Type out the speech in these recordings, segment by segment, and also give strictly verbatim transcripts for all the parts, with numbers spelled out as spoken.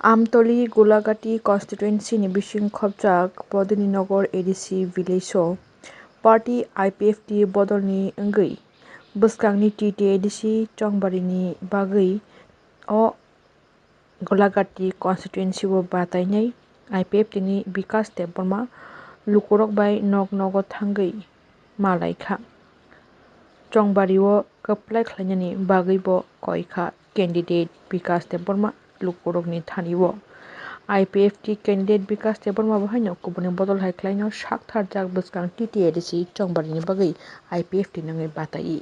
Amtoli Gulagati constituency ni bising khopjak Bodininagar A D C village o party I P F T bodolni wngwi bwskangni T T A D C chongbarini bagwi o Gulagati constituency o batainai I P F T ni Bikas Debbarma lukurok bai nok nogo thangwi malaikha. Chongbari o kwplai khlainani bagwi bo koikha candidate Bikas Debbarma lukurokni thani o. I P F T candidate Bikas Debbarma bo haino kubuni bodol hai khlaino sak tharjak bwskang T T A D C chongbarini bagwi I P F T nangwi batai.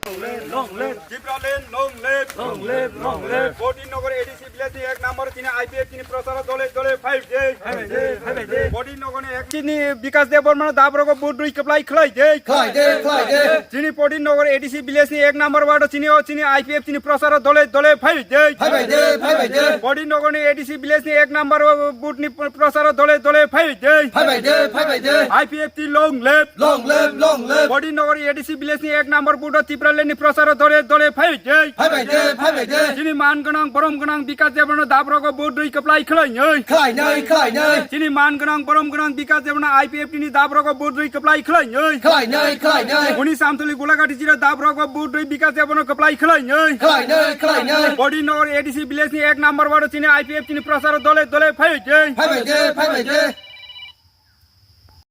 Long live! Long live! Tipra Land, long live! Long live! Long live! Bodininagar A D C village ni ek number chini I P F T ni procharo dole dole five day. Five day, five day. Bodininagar ni ek chini Bikas Debbarma dabrok o vote rwi kwplai khlai de. Khlai de, khlai de. Chini Bodininagar A D C village ni ek number ward o chini o chini I P F T ni procharo dole dole five day. Five day, five day. Bodininagar ni A D C village ni ek number o vote ni procharo dole dole five day. Five day, five day. I P F T long live! Long live, long live! Bodininagar A D C village ni ek number vote o Tipra Land ni procharo dole dole phai de. Phai bai de, phai bai de. Chini man gwnang, borom gwnang Bikas Debbarma dabrok o vote rwi kwplai khlai nai. Khlai nai, khlai nai. Chini man gwnang, borom gwnang Bikas Debbarma I P F T ni dabrok o vote rwi kwplai khlai nai. Khlai nai, khlai nai. Boni Samtoli Gulagati jira dabrok o vote rwi Bikas Debbarma kwplai khlai nai. Khlai nai, khlai nai. Bodininagar A D C village ni ek number ward o chini I P F T ni procharo dole dole phai de. Phai bai de, phai bai de.